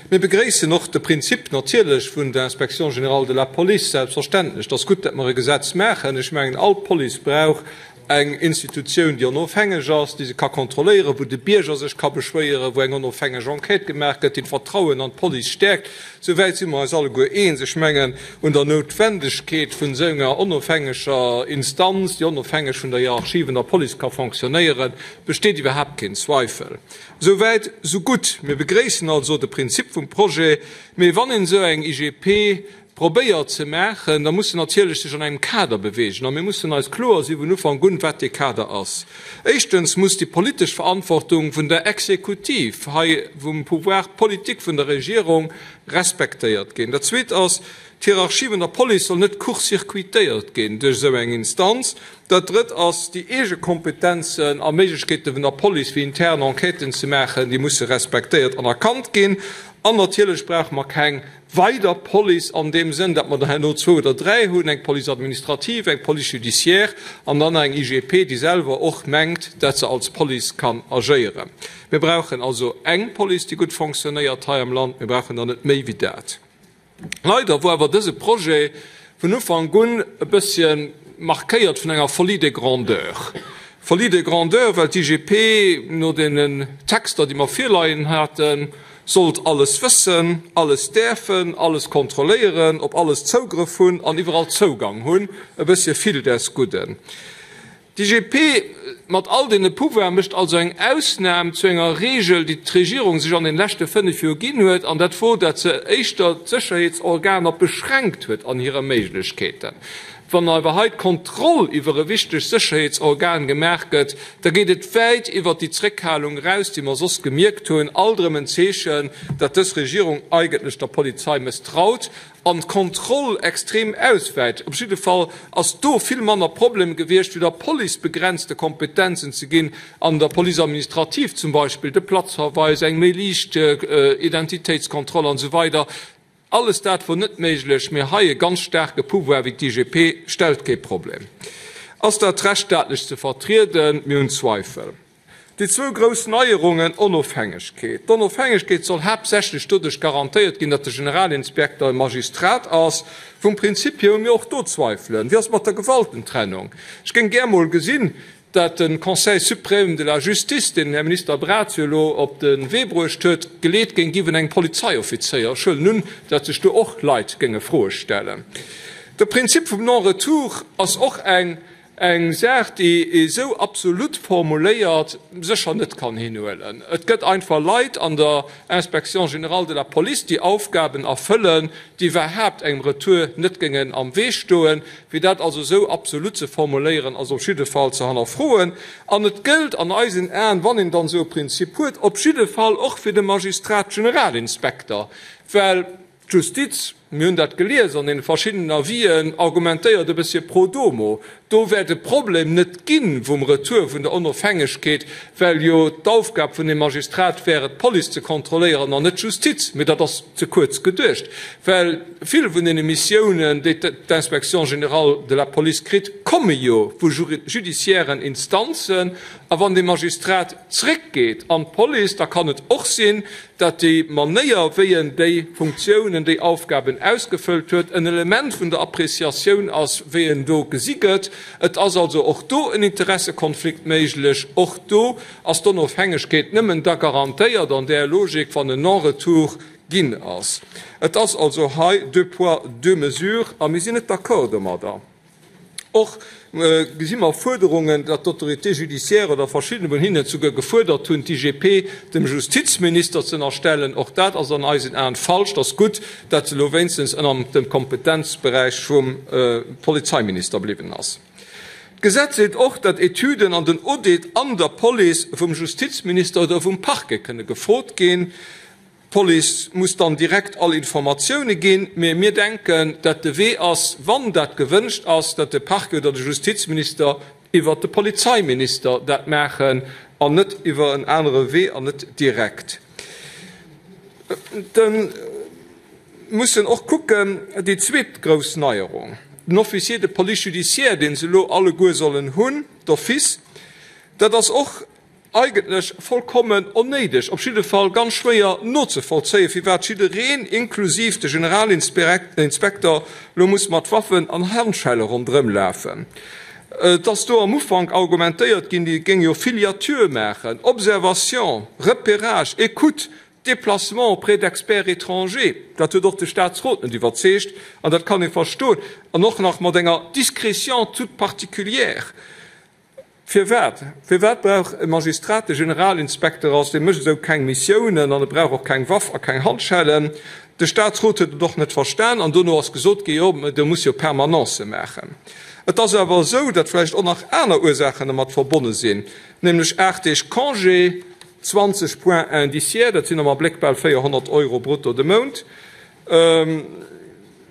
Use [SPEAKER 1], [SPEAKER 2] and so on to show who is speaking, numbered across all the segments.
[SPEAKER 1] Mir begréissen och de Prinzip natierlech vun der Inspection générale de la Police, selbstverständlech. Et ass gutt, datt mer e Gesetz maachen. Ech mengen, all Police brauch eng Institutioun, déi onofhängeg ass, déi se ka kontrolléieren, wou de Bierger sech ka beschwéieren, wou eng onofhängeg Enquête gemaach gëtt, déi d'Vertrauen an d'Police stäerkt. Souwäit si mer eis alleguer eens. Ech mengen, un der Noutwendegkeet vun esou enger onofhängeger Instanz, déi onofhängeg vun der Hierarchie vun der Police ka fonctionnéieren, besteet iwwerhaapt keen Zweifel. Sou wäit, sou gutt. Mir begréissen also de Prinzip vum Projet. Mee wann een esou eng IGP probéiert ze maachen, da muss se natierlech sech an engem Kader beweegen. A mir mussen eis kloer si vun Ufank un, wat dee Kader ass. Éischtens muss déi politesch Verantwortung vun der Exekutiv, hei vum Pouvoir politique vun der Regierung, respektéiert ginn. Dat Zweet ass, d'Hierarchie vun der Police soll net court-circuitéiert ginn duerch esou eng Instanz. Dat Drëtt ass, déi eege Kompetenzen a Méiglechkeete vun der Police, fir intern Enquêten ze maachen, déi musse respektéiert an erkannt ginn. An natierlech brauche mer keng weider Police an deem Sënn, datt mer der herno zwou oder dräi hunn, eng Police administrative, eng Police judiciaire an dann nach eng IGP, déi selwer och mengt, datt se als Police kann agéieren. Mir brauchen also eng Police, déi gutt fonctionnéiert hei am Land. Mir brauchen der net méi wéi dat. Leider wor awer dëse Projet vun Ufank un e bësschen markéiert vun enger Folie des grandeurs. Folie des grandeurs, well d'IGP no deenen Texter, déi mer virleien haten, sollt alles wëssen, alles däerfen, alles kontrolléieren, op alles Zougrëff hunn an iwwerall Zougang hunn. E bëssche vill des Gudden. D'IGP mat all deene Pouvoire mécht also eng Ausnam zu enger Regel, déi d'Regierung sech an den leschte 5 Joer ginn huet, an dat wor, dat se éischter d'Sécherheetsorganer beschränkt huet an hire Méiglechkeeten. Wann awer hei d'Kontroll iwwer e wichtegt Sécherheetsorgan gemaach gëtt, da geet et wäit iwwert déi Zréckhalung eraus, déi mer soss gemierkt hunn. Alt erëm en Zeechen, dat dës Regierung eigentlech der Polizei mësstraut an d'Kontroll extrem auswäit. Op jidde Fall ass do vill manner Problem gewiescht, wéi der Police begrenzte Kompetenzen ze ginn, an der Police administrative zum Beispill de Platzverweis, eng méi liicht Identitéitskontroll an esou weider. Alles dat wor net méiglech, mee hei e ganz staarke Pouvoir wéi d'IGP stellt kee Problem. Ass dat rechtsstaatlech ze vertrieden? Mir hunn Zweifel. Déi zwou grouss Neierungen, Onofhängegkeet. D'Onofhängegkeet soll haaptsächlech doduerch garantéiert ginn, datt de Generalinspekter e Magistrat ass. Vum Prinzip hier hu mir och do Zweifelen. Wéi ass et mat der Gewaltentrennung? Ech géing gär mol gesinn, datt de Conseil suprême de la justice, deen den Här Minister Braz jo elo op de Wee bruecht huet, geleet géing gi vun engem Polizeioffizéier. Ech huelen un, datt sech do och Leit géinge Froe stellen. De Prinzip vum Non-retour ass och eng Eng Saach, déi ee sou absolut formuléiert sécher net kann hinhuelen. Et gëtt einfach Leit an der Inspection générale de la Police, déi Aufgaben erfëllen, déi iwwerhaapt engem Retour net géingen am Wee stoen. Fir dat also sou absolut ze formuléieren, ass op jidde Fall ze hannerfroen. An et gëllt an eisen Aen, wann een dann esou e Prinzip huet, op jidde Fall och fir de Magistrat-Generalinspekter, well D'Justiz, mir hunn dat gelies an deene verschiddenen Avisen, argumentéiert e bëssche pro domo. Do wäert e Problem net gi vum Retour vun der Onofhängegkeet, well jo d'Aufgab vun deem Magistrat wär et, d'Police ze kontrolléieren an net d'Justiz. Mee dat ass ze kuerz geduecht, well vill vun deene Missiounen, déi d'Inspection générale de la Police kritt, komme jo vu judiciairen Instanzen. A wann dee Magistrat zréckgeet an d'Police, da kann et och sinn, datt déi Manéier, wéi en déi Funktiounen, déi Aufgaben ausgefëllt huet, en Element vun der Appréciatioun ass, wéi en do gesi gëtt. Et ass also och do en Interessekonflikt méiglech. Och do ass d'Onofhängegkeet nëmmen da garantéiert an där Logik, wann en Non-retour ginn ass. Et ass also hei deux poids, deux mesures a mir sinn net d'accord domadder. Och gesi mer Fuerderungen, datt d'Autorité judiciaire oder verschidde vun hinnen souguer gefuerdert hunn, d'IGP dem Justizminister ze ënnerstellen. Och dat ass an eisen Aen falsch. Et ass gutt, datt se elo wéinstens ënner dem Kompetenzberäich vum Polizeiminister bliwwen ass. D'Gesetz seet och, datt Etüden an den Audit an der Police vum Justizminister oder vum Parquet kënne gefrot ginn. D'Police muss dann direkt all Informatioune ginn, mee mir denken, dat de Wee ass, wann dat gewënscht ass, dat de Parquet oder de Justizminister iwwert de Polizeiminister dat maachen an net iwwer en anere Wee an net direkt. Da mussen och kucken, déi zweet grouss Neierung, den Officier de police judiciaire, dee se elo alleguer sollen hunn, d'office, dat ass och. Eigentlech vollkommen onnéideg, op jidde Fall ganz schwéier nozevollzéien, firwat jiddereen, inklusiv de Generalinspekter, lo muss mat Waffen an Handschelle ronderëmlafen. Et ass do am Ufank argumentéiert ginn, déi géing jo Filature maachen, Observation, Repérage, Écoute, Déplacement auprès d'experts étrangers. Dat huet och de Statsrot net iwwerzeegt an dat kann ee verstoen, an och nach mat enger Discrétion toute particulière. Firwat? Firwat brauch e Magistrat, dee Generalinspekter ass, dee mécht esou keng Missiounen an e brauch och keng Waff a keng Handschellen? De Statsrot huet et och net verstan an dono ass gesot ginn, jo, mä do muss jo Permanence maachen. Et ass awer esou, datt vläicht och nach aner Ursaachen dermat verbonne sinn, nämlech 8 Deeg Congé, 20 Points indiciaires, dat sinn am Abléck bal 400 Euro brutto de Mount.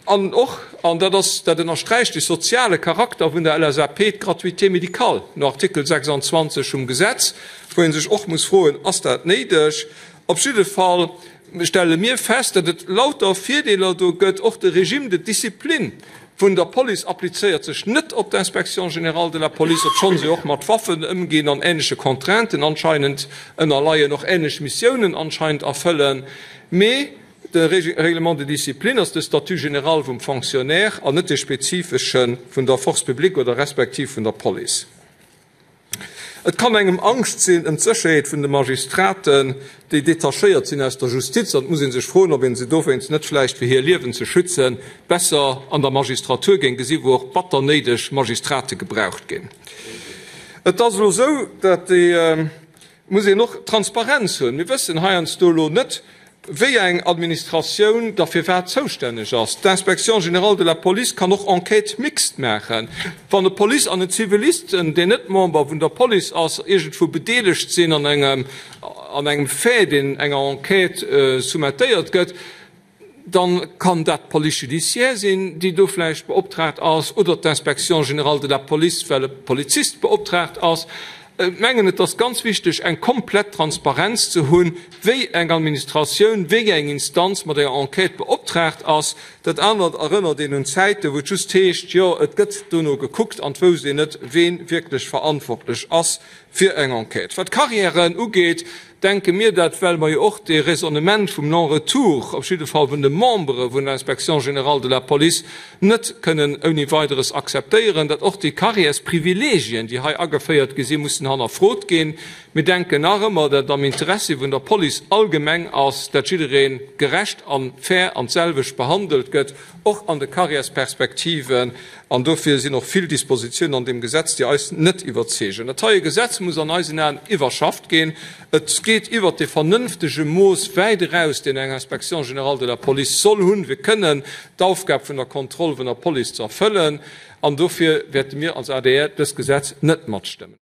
[SPEAKER 1] An och, an dat ass, dat ënnersträicht de soziale Charakter vun der LSAP, d'Gratuité médicale no Artikel 26 vum Gesetz, wou ee sech och muss froen, Ass dat néideg? Op jidde Fall stelle mir fest, datt et lauter Virdeeler do gëtt. Och de Régime de discipline vun der Police applizéiert sech net op d'Inspection générale de la Police, obschonn se och mat Waffen ëmginn an änleche Contrainten anscheinend ënnerleien, och änlech Missiounen anscheinend erfëllen. Mee De Règlement de discipline ass de Statut général vum Fonctionnaire an net dee spezifesche vun der Force publique oder respektiv vun der Police. Et kann engem Angscht sinn ëm d'Sécherheet vun de Magistraten, déi detachéiert sinn aus der Justiz, an et muss ee sech froen, ob ee se dowéinst net vläicht, fir hir Liewen ze schützen, besser an der Magistratur géing gesinn, wou och batter néideg Magistrate gebraucht ginn. Et ass elo esou, datt déi. Muss een och Transparenz hunn. Mir wëssen heiansdo elo net, wéi eng Administratioun da fir wat zoustänneg ass. D'Inspection générale de la Police kann och Enquêtes mixtes maachen. Wann e Police an en Zivilist, deen net Member vun der Police ass, iergendwou bedeelegt sinn an engem an engem Fait, deen enger Enquête soumettéiert gëtt, Dann kann dat d'Police judiciaire sinn, déi do vläicht beoptraagt ass, oder d'Inspection générale de la Police, well e Polizist beoptraagt ass. Ech mengen, et ass ganz wichteg, eng komplett Transparenz ze hunn, wéi eng Administratioun, wéi eng Instanz mat enger Enquête beoptraagt ass. Dat anert erënnert een un Zäiten, wou et just heescht, jo, et gëtt dono gekuckt an et wousst een net, ween wierklech verantwortlech ass fir eng Enquête. Wat d'Carrièren ugeet, denke mir dat, well mer jo och dee Raisonnement vum Non-retour, op jidde Fall vun de Membere vun der Inspection générale de la Police, net kënnen ouni Weideres akzeptéieren, datt och déi Carrièresprivilegien, déi hei ageféiert gi sinn, mussen hannerfrot ginn. Mir denken nach ëmmer, datt et am Interessi vun der Police allgemeng ass, datt jidderee gerecht a fair an d'selwecht behandelt gëtt, och an de Carrièresperspektiven. An dofir sinn och vill Dispositiounen an deem Gesetz, déi eis net iwwerzeegen. Dat heie Gesetz muss an eisen Aen iwwerschafft ginn. Et geet iwwert dee vernënftege Mooss wäit eraus, deen eng Inspection générale de la Police soll hunn, fir kënnen d'Aufgab vun der Kontroll vun der Police ze erfëllen. An dofir wäerte mir als adr dëst Gesetz net matstëmmen.